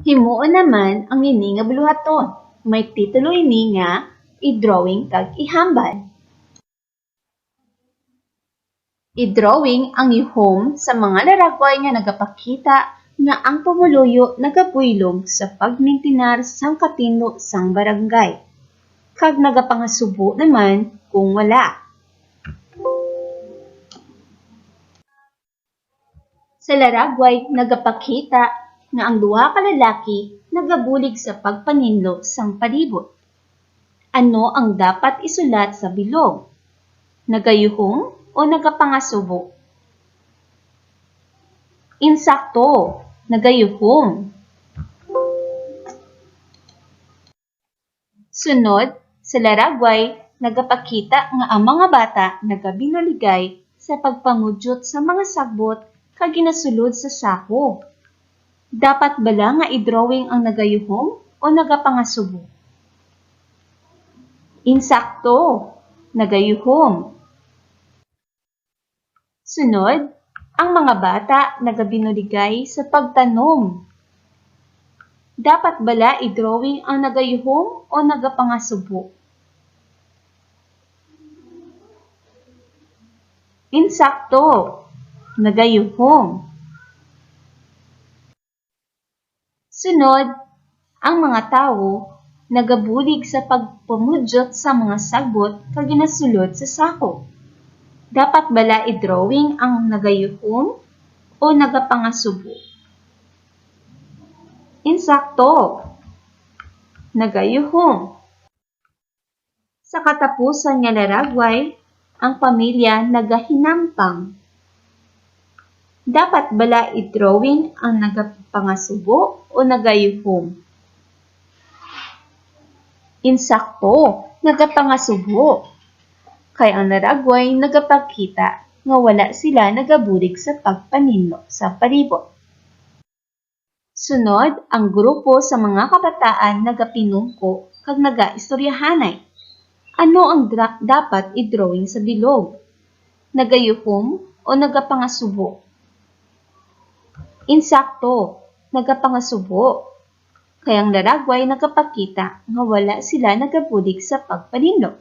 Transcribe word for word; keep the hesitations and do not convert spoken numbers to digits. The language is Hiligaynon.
Himuon naman ang ini nga buluhaton. May titulo ini nga I-Drawing kag Ihambal. I-drawing ang yuhom sa mga laragway nga nagapakita nga ang pumuluyo nagabuylog sa pagmintinar sang katinlo sang barangay kag nagapangasubo naman kung wala. Sa laragway nagapakita nga ang duha ka lalaki nagabulig sa pagpaninlo sang palibot. Ano ang dapat isulat sa bilog? Nagayuhom o nagapangasubo? Insakto, nagayuhom. Sunod, sa laragway nagapakita nga ang mga bata nagabinuligay sa pagpamudyot sa mga sagbot kag ginasulod sa sako. Dapat bala nga i-drawing ang nagayuhom o nagapangasubo? Insakto, nagayuhom. Sunod, ang mga bata nagabinuligay sa pagtanom. Dapat bala i-drawing ang nagayuhom o nagapangasubo? Insakto, nagayuhom. Sunod, ang mga tawo nagabulig sa pagpamudyot sa mga sagbot kag ginasulod sa sako. Dapat bala i-drawing ang nagayuhom o nagapangasubo? Insakto, nagayuhom. Sa katapusan nga laragway, ang pamilya nagahinampang. Dapat bala i-drawing ang nagapangasubo o nagayuhom? Insakto, nagapangasubo. Kay ang laragway nagapakita nga wala sila nagabulig sa pagpaninlo sa palibot. Sunod, ang grupo sa mga kabataan nagapinungko kag nagaistoryahanay. Ano ang dra- dapat i-drawing sa bilog? Nagayuhom o nagapangasubo? Insakto, nagapangasubo. Kay ang laragway nagapakita nga wala sila nagabulig sa pagpaninlo.